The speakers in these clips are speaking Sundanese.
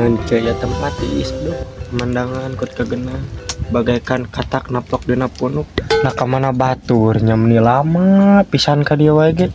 Ngenaheun kieu ya tempat tiis, aduh, pemandangan kot kagenah bagaikan katak naplok dina punuk. Nah, kamana batur nya, meni lama pisan ka dieu wae ge.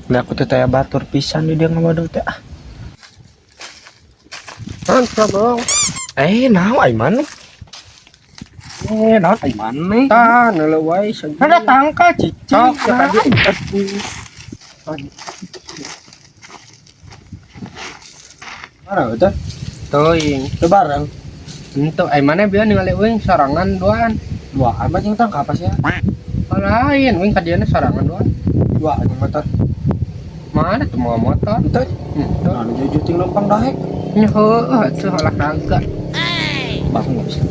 Nah, aku teh taya batur pisan di dieu ngawadul teh, ah. Mantap dong. Eh, naon ai maneh? Eh, naon ai maneh? Tah, neuleuh wae. Ada tangkal cicing. Sok, ya tadi. Mana itu? Teuing. Teu bareng. Henteu, ai maneh bieu ningali uing sorangan duaan. Dua amat jeung tangkal apa sih ya? Lain, uing ka dieu sorangan duaan. Dua jeung motor. Mana tuh mau motor? Henteu. Henteu. Nah, nu jujur ting lempang daek. Nya heueuh atuh olahraga. Bah, nggak bisa.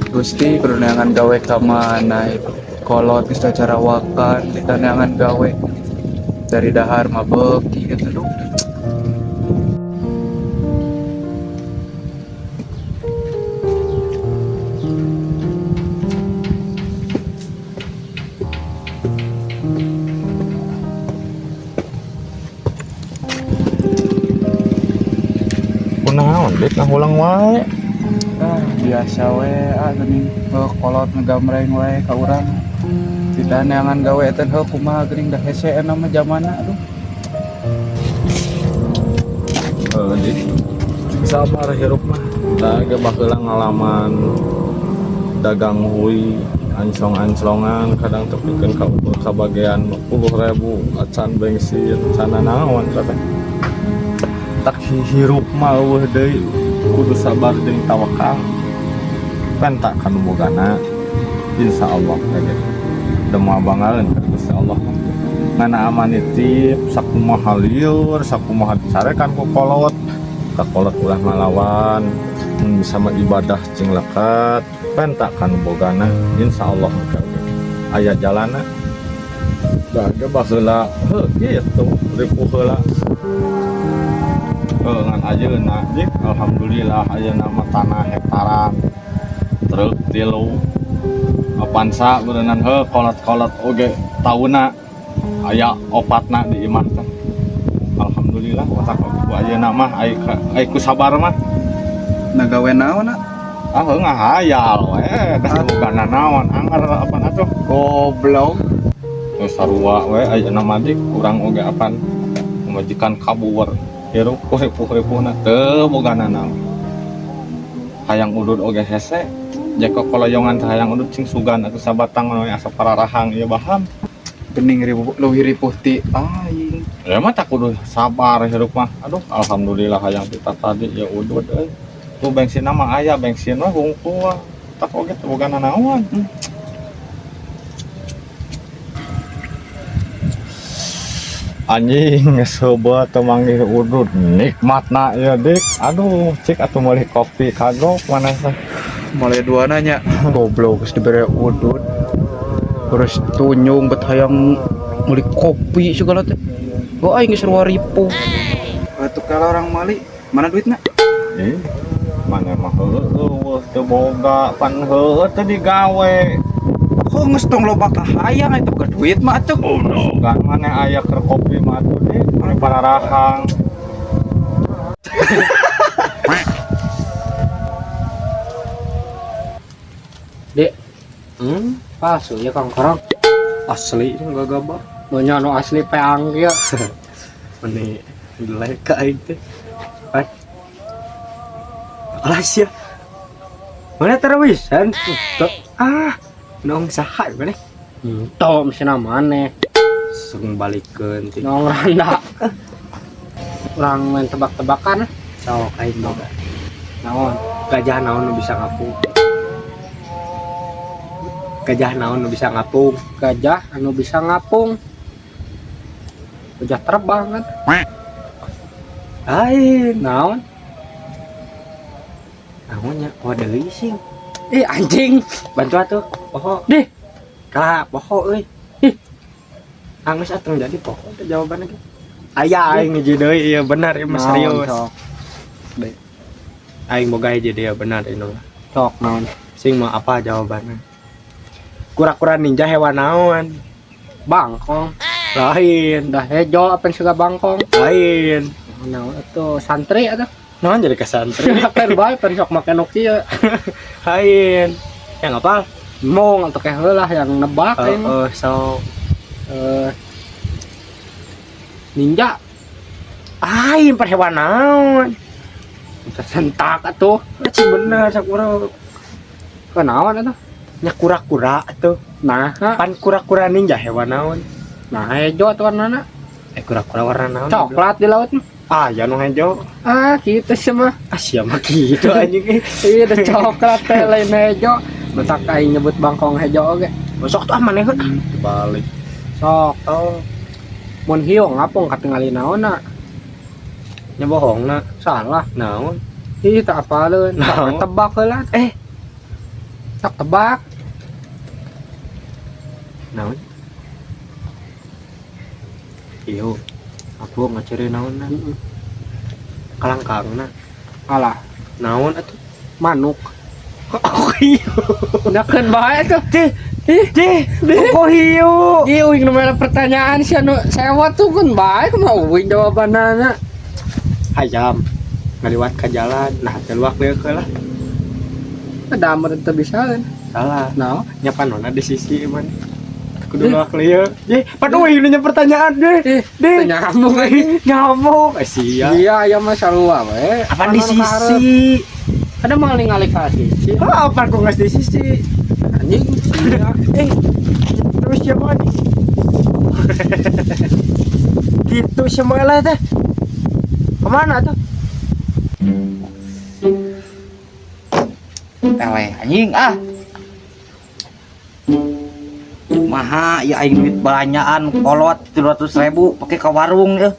Gusti, kudu neangan gawe ka mana itu? Kolot geus carawakan, ditaneangan gawe dari dahar mah beuki gitu, duh. Kunaon, Dit, ngahulang wae? Ah, biasa we, ah, geuning heuh kolot ngegamreng wae ka urang. Ditaneangan gawe teh heuh kumaha geuning, da hese eta mah zamana, aduh. Heuh, Dit. Sabar hirup mah. Da ge baheula ngalaman dagang hui anclong-anclongan, kadang tepikeun ka ukur kabagean 10.000, acan bensin, can naon teh. Tak hirup mah eueuh deui, kudu sabar jeung tawakal. Penta kanu bogana, insyaallah ge da moal banggaeun ka Gusti Allah mah. Ngana aman nitip sakumaha lieur, sakumaha dicarekan ku kolot, ka kolot ulah ngalawan, mun bisa mah ibadah cing lekat, penta kanu bogana, insyaallah ge aya jalana. Da ge baheula heuh kitu ripuh heula. Heuh, ngan ayeuna, Dik, alhamdulillah ayeuna mah tanah hektaran, truk tilu, Avanza beureunan. Heuh, kolot-kolot oge tauna aya opatna di imah teh. Alhamdulillah otak ku ayeuna mah ai ku sabar mah. Nah, gawe naon, ah? Ah, heuh, ngahayal we da bogana naon anggar apan atuh. Goblok. Geus sarua we ayeuna mah, Dik, urang oge apan pamajikan kabur, hirup ku ripuh-ripuhna teu bogana naon. Hayang udud oge hese, jeko koloyongan teh hayang udud, cing sugan atuh sabatang we asa pararahang ieu baham. Geuning ripuh, leuwih ripuh ti aing. Ya mah tak kudu sabar hirup mah. Aduh, alhamdulillah hayang kita tadi ya udud euy. Tuh bensin mah aya, bensin mah hungkul. Tak oge teu boga nanaon. Anjing, geus heubeut teu manggih udud, nikmatna ieu, Dik. Aduh, cik atuh meuli kopi kagok mana teh. Mulai dua nanya. Goblok, geus dibere udud. Terus tunyung bet hayang meuli kopi segala teh. Oh, aing geus sarua ripuh. Atuh kalau orang mali, mana duitna? Ih, mana mah heueuh teu boga pan heueuh teu digawe. Kok geus tong loba kahayang eta boga duit mah atuh. Oh no. Kan mana aya keur kopi mah atuh, Dik, mani pararahang. Dek, palsu ya kangkorong. Asli enggak gabah. Nya nu asli peang ieu. Meni jelek ka aing teh. Ai. Alas ya. Mana terawisan? Ah, nong saha mana? Henteu mesinna maneh. Sung balikeun ting. Nong randa. Urang main tebak-tebakan. Sok aing boga. Naon? Gajah naon nu bisa ngapung? Gajah naon nu bisa ngapung? Gajah anu bisa ngapung. Gajah terbang kan? Lain. Naon? Naonnya? Oh, deui sing. Ih, anjing. Bantu atuh. Poho. Dih. Kalah poho euy. Ih. Anggeus atuh jadi poho teh jawabanna ge. Aya aing hiji deui ieu benar ieu mah Naon, serius. sok? Aing boga hiji deui benar ieu mah. Sok naon? Sing mau apa jawabannya? Kura-kura ninja hewan naon? Bangkong. Lain. Dah hejo apa yang suka bangkong. Lain. Nah, itu santri atau? Naon jadi ke santri? Kan bae pan sok make nu kieu. Lain. Yang apa? Mong atau kayak heula yang nebak aing mah. Heeh, so Eh, ninja lain perhewan naon? bisa sentak atuh. Cing bener sak urang. Kenaon atuh? Nya kura-kura atuh. Nah, Pan kura-kura ninja hewan naon? nah hejo atuh warnana. Eh kura-kura warna naon? Coklat di laut mah. Ah, ya nu hejo. Ah, gitu sih mah. Ah, sia mah kitu anjing. Iya, ada coklat teh lain hejo. Matak aing nyebut bangkong hejo oge. Besok tuh ah maneh ah dibalik. Sok, Oh, mun hiung ngapung katingali naonna. nya bohongna. Salah. Naon? Ih, tak apaleun. Naon? Tak tebak heula. Eh. Tak tebak. Naon? Iyo. Aku ngaciri naonna. Heeh. Kalangkangna. Alah, Naon atuh? manuk. Kok hiu? Nakeun bae tuh. Dih, dih, kok hiu? Ih, uing nu mere pertanyaan si anu sewa tuh kan bae kumaha uing jawabanana. Ayam ngaliwat ke jalan, nah teh luak lieu lah. Ada meureun teu bisaeun. Salah. Nah, Nya panona di sisi man. Kudu luak lieu. Dih, pan uing nu nya pertanyaan deh. ih, Dih. teu nyambung anjing. Nyamuk. Eh sia. Iya, ayam mah sarua we. Apaan di Anu ka hareup. sisi? Ada mau ningali ka sisi. Ah, apaan kok nggak di sisi? Anjing. Iya. Eh, terus siapa nih? Gitu semua lah teh. Kemana tuh? Eleh anjing ah. Maha ya aing duit belanjaan kolot 300.000 pakai ke warung ya.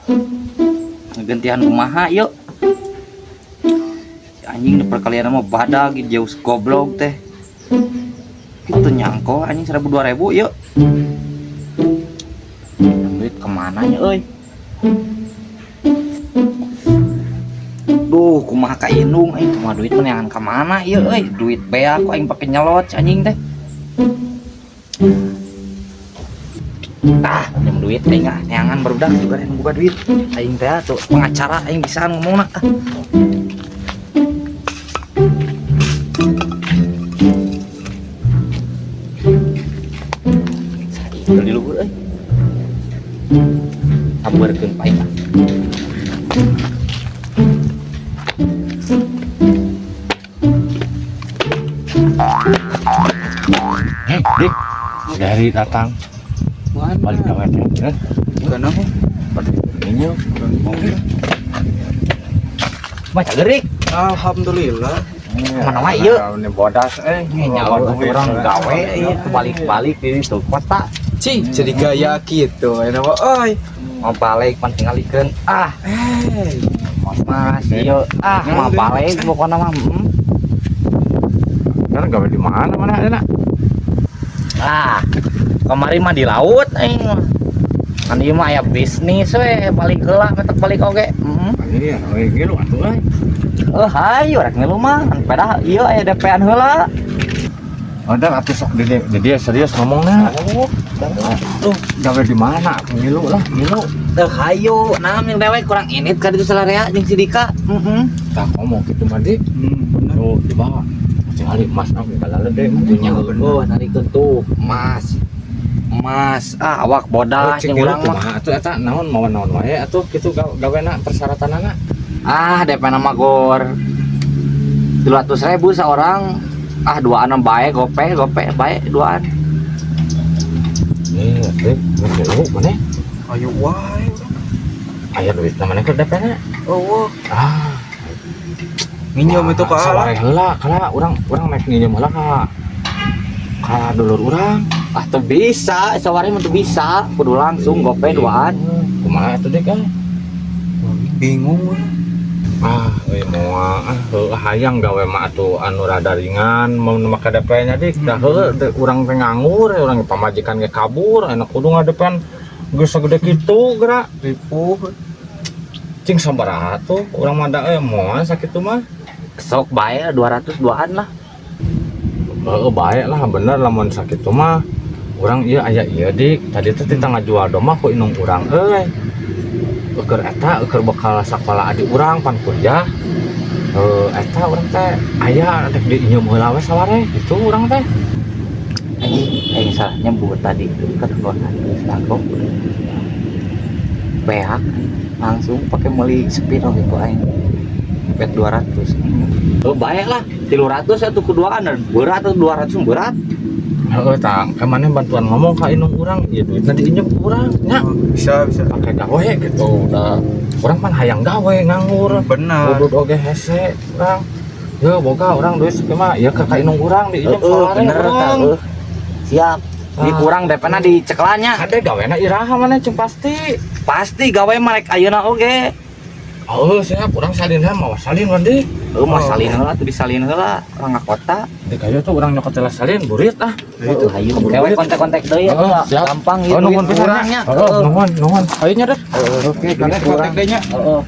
Gantian kumaha yuk. Si anjing di perkalian mah badag jauh goblok teh. Gitu nyangko anjing 1.000 2.000 yuk. Duit kemana nya euy? Duh, kumaha ka indung aing kumaha duit meneangan ka mana ieu euy? Duit beak ku aing pake nyelot si anjing teh. Ah, pinjam duit aing ah, neangan barudak juga yang buka duit. Aing teh tuh pengacara aing bisa ngomongna ah. Saiki di luhur euy. Sabarkeun paing ah. Hei, Dik. Dari datang balik ke WT. Kenapa? Ini Mah cagerik. Alhamdulillah. Mana wae ieu? Ini bodas eh. Nyawa orang gawe ieu balik-balik di situ kota. Cing, jadi gaya gitu. Enak mah, oi. Mau balik pan tingalikeun ah. Eh, Mas ieu ah mau balik pokona mah. Sekarang gawe di mana mana enak? Ah, kemarin mah di laut aing mah. Kan ieu mah aya bisnis we, balik heula metek balik oge. Heeh. Iya, we ngilu atuh euy. Eh, hayu rek ngilu mah, kan pedah ieu aya DP-an heula. Udah atuh sok di dia serius ngomongna. Oh, Tuh, gawe di mana? Ngilu lah, ngilu. Eh, hayu, nah yang dewek kurang init ka ditu salarea jeung si Dika. Heeh. Tah ngomong kitu mah Dik. Bener. Tuh, dibawa. Tinggali emas aku kalalede. Nya heueuh narikeun tuh emas. Emas, ah awak bodas Cing jeung urang mah. kumaha atuh eta naon mawa naon wae atuh kitu gawena persyaratanana. Ah, DP nama gor 300.000 seorang. Ah, duaan bae gope, gope bae duaan. Nih, Dik, ngilu maneh. Ayo wae. Aya duit maneh ke DP-na. Oh, Ah, nginjem itu ka sawareh heula kala urang urang naik nginjem heula ka dulur urang. Ah, tuh bisa, sawareh mah tuh bisa, kudu langsung gope duaan. Kumaha atuh Dik euy? Bingung. Ah, euy moal ah heueuh hayang gawe mah atuh anu rada ringan mun make DP-nya Dik. Da heueuh urang teh nganggur, urang pamajikan ge kabur, enak kudu ngadepan geus sagede kitu geura. Ripuh. Cing sabaraha tuh urang mah da euy moal sakitu mah. Sok bae 200 duaan lah. Heeh bae lah bener lamun sakitu mah. Urang ieu aya ieu, Dik. Tadi teh titah ngajual domba ku indung urang euy. Eukeun eta eukeun bekal sakola adik urang pan kuliah. Eh, eta urang teh aya rek diinjeum heula we saware gitu urang teh. Anjing, aing salah nyebut tadi itu kan 200 tangkap. Beak langsung pakai beli sepiro gitu aing. Bet 200. Oh, baik lah, 300 atuh keduaan berat atau 200 berat. Heeh, tah kemana bantuan ngomong ka indung urang, ieu duitna diinjeum ku urang nya. Bisa, bisa. Pake gawe gitu udah. Urang pan hayang gawe nganggur. Benar. Udud oge hese urang. Ye boga urang duit sakieu mah ieu ka indung urang diinjeum Heeh, saware bener tah, urang. heuh. Siap. Di Ah. kurang DP-na dicekelannya. Kade gawena iraha maneh jeung pasti. Pasti gawe mah rek ayeuna oge. Oh, siap, urang salin heula mawa salin mandi. Heuh, mah salin heula tuh disalin heula orang ka kota. Di kayu tuh urang nyokot heula salin burit ah. Heuh, hayu. Kewe kontak-kontak deui Heeh, siap. Gampang ieu Oh, duit nuhun pisan urangnya. nya. Heeh, nuhun, nuhun. Ayo nya deh. Heeh. Oke, kalian kontak deh nya. Heeh.